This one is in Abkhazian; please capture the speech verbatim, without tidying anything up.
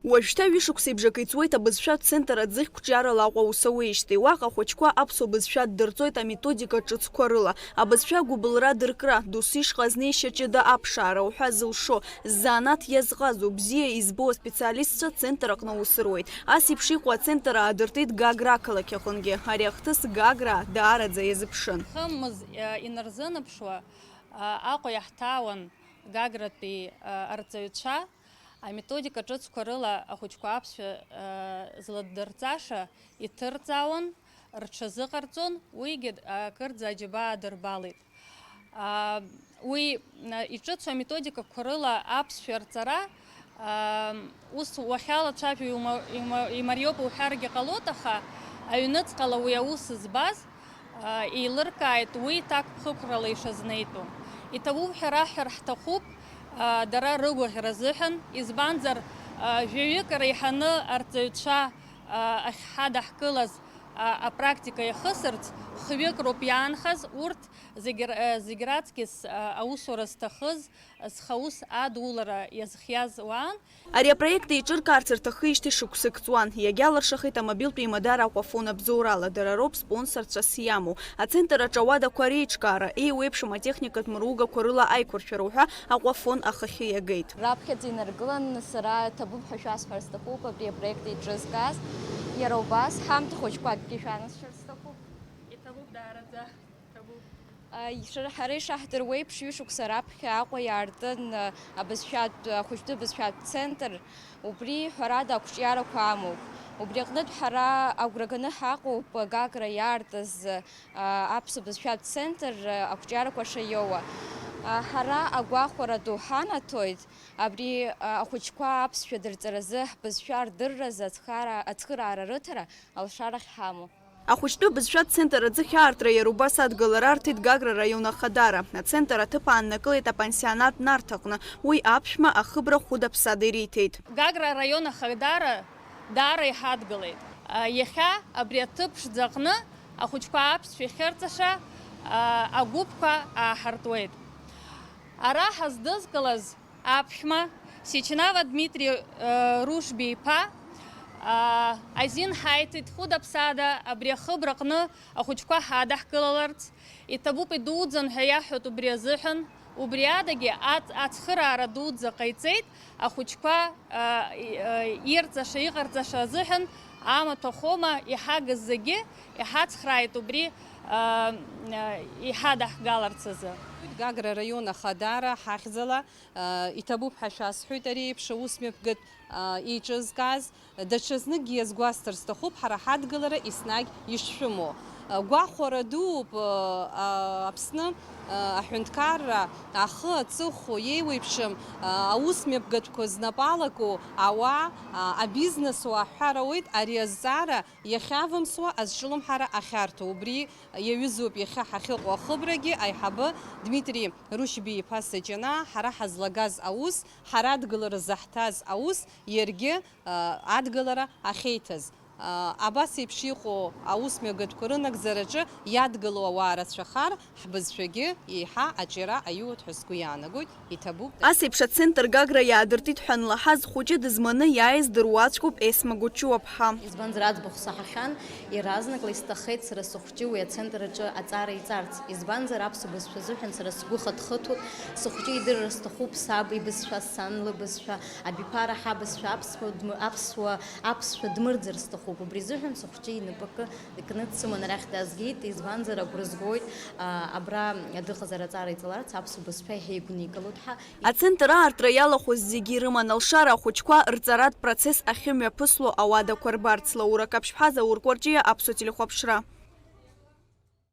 Уажәшьҭа ҩышықәсеиԥш акы иҵуеит абызшәатә центр аӡыхь қәҿиарала Аҟәа ус ауеижьҭеи. Уаҟа ахәыҷқәа аԥсуа бызшәа ддырҵоит аметодика ҿыцқәа рыла. Абызшәа гәыбылра дыркра, досу ишҟа знеишьа ҷыда аԥшаара уҳәа зылшо, ззанааҭ иазҟазоу, бзиа избо аспециалистцәа ацентр аҟны аус руеит. Ас еиԥш иҟоу ацентр аадыртит Гагра ақалақь аҟынгьы. Ари ахҭыс Гаграа даараӡа иазыԥшын. Хымз, э, инарзынаԥшуа, э, Аҟәа иаҳҭаауан Гагратәи, э, арҵаҩцәа. Аметодика ҿыцқәа рыла ахәыҷқәа аԥсшәа, э, зладдырҵаша иҭырҵаауан, рҽазыҟарҵон, уигьы, э, акырӡа аџьабаа дырбалеит. А, уи, а, иҿыцу аметодикақәа рыла аԥсшәа рҵара, а, ус уахьалацәажәо иума-, иума-, имариоуп уҳәаргьы ҟалоит, аха аҩныҵҟала уи аус збаз, а, еилыркааит уи ҭакԥхықәрала ишазнеитәу. Иҭабуп ҳәа раҳҳәар ҳҭахуп, а, дара рыгәаӷьра азыҳәан, избанзар, а, жәаҩык реиҳаны арҵаҩцәа, а, ахьҳадаҳкылаз, а, апрактика иахысырц, хҩык роуп иаанхаз, урҭ Зегь р-, э, зегь раҵкьыс, э, аусура зҭахыз, зхаус адулара иазхиаз уаан. Ари апроект еиҿыркаарц рҭахижьҭеи шықәсык ҵуан. Иагьалыршахеит амобилтә еимадара Аҟәафон абзоурала, дара роуп спонсорцәас иамоу. Ацентр аҿы ауадақәа реиҿкаара, еиуеиԥшым атехникатә мыругақәа рыла аиқәыршәара уҳәа Аҟәафон ахахьы иагеит. Раԥхьаӡа инаргыланы сара ҭабуп ҳәа шәасҳәар сҭахуп абри апроект еиҿызкааз. Иара убас ҳамҭ хәыҷқәакгьы шәанасшьар сҭахуп. Иҭабуп даараӡа. А, ишәара-, ҳара ишаҳдыруа еиԥш, ҩышықәса раԥхьа Аҟәа иаартын, а, абызшәатә, ахәыҷтәы бызшәатә центр. Убри, ҳәарада, ақәҿиарақәа амоуп. Убри аҟнытә ҳара агәра ганы ҳаҟоуп Гагра иаартыз, а, аԥсуа бызшәатә центр, а, ақәҿиарақәа шаиоуа. А, ҳара агәахәара ду ҳанаҭоит абри, а, ахәыҷқәа аԥсшәа дырҵаразы, ҳбызшәа рдырразы ацхара-, ацхыраара рыҭара алшарахь ҳамоу. Ахәыҷтәы бызшәа центр аӡыхь аартра иара убас адгылара арҭеит Гагра раион ахадара. Ацентр аҭыԥ ааннакылеит апансионат Нарҭ аҟны. Уи аԥшәма ахыбра хәыда-ԥсада ириҭеит. Гагра араион ахадара даара иҳадгылеит. Иахьа абри аҭыԥ ԥшӡаҟны ахәыҷқәа аԥсшәа ахьырҵаша агәыԥқәа ааҳартуеит. Ара ҳаздызкылаз аԥшәма, Сичнава Дмитри, э, Рушби-иԥа, а, азин ҳаиҭеит хәыда-ԥсада абри ахыбраҟны ахәыҷқәа ҳадаҳкылаларц. Иҭабуп, идуӡӡан ҳәа иаҳҳәоит убри азыҳәан. Убри адагьы ац-, ацхыраара дуӡӡа ҟаиҵеит ахәыҷқәа, а, и-, а, ирҵаша, иҟарҵаша азыҳәан. Амаҭәахәома, иҳагыз зегьы иҳацхрааит убри, а, а, иҳадаҳгаларц азы. Гагра араион ахадара ҳахьӡала Иҭабуп ҳәа шәасҳәоит ари еиԥш аус мҩаԥгатә еиҿызкааз. Даҽазныкгьы иазгәасҭар сҭахуп, ҳара ҳадгылара еснагь ишшәымоу. Гәахәара дууп Аԥсны аҳәынҭқарра ахы аҵыхәо иеиуеиԥшым аус мҩаԥгатәқәа знапы алаку ауаа, абизнесуаа ҳҳәар ауеит, ари азҵаара иахьавымсуа азҿлымҳара ахьарҭо. Убри иаҩызоуп иахьа ҳахьыҟоу ахыбрагьы, аиҳабы Дмитри Рушьби-иԥа Саҷанаа ҳара ҳазлагаз аус, ҳара адгылара заҳҭаз аус, иаргьы, а, адгылара ахьеиҭаз. А, абас еиԥш иҟоу аус мҩагатәқәа рынагӡараҿы иадгылоу ауаа рацәахар, ҳбызшәагьы еиҳа аҿиара аиуеит ҳәа сгәы иаанагоит, иҭабуп. Ас еиԥш ацентр Гагра иаадыртит ҳәа анлаҳаз, хәыҷы дызманы иааиз дыруаӡәкуп Есма Гучуа-ԥҳа. Избанзар, аӡбахә саҳахьан, иаразнак ла исҭаххеит сара сыхәҷы уи ацентр аҿы аҵара иҵарц. Избанзар, аԥсуа бызшәа азыҳәан сара сгәы хыҭхыҭуеит, сыхәҷы идырра сҭахуп саб ибызшәа, сан лыбызшәа, абиԥара ҳабызшәа, аԥсуа дм-, аԥсуа, аԥсшәа дмырӡыр сҭахуп. Убри азыҳәан сыхәҷы инапы акы икны дсыман арахь даазгеит, избанзар, агәра згоит, а, абра дыҟазар аҵара иҵаларц, аԥсуа бызшәа иаҳа игәникылоит ҳәа. Ацентр аартра иалахәыз зегьы ирыман алшара ахәыҷқәа рҵаратә процесс ахьымҩаԥысло ауадақәа рбарц. Лаура Каԥшьԥҳа, Заур Кәарҷиа, Аԥсуа телехәаԥшра.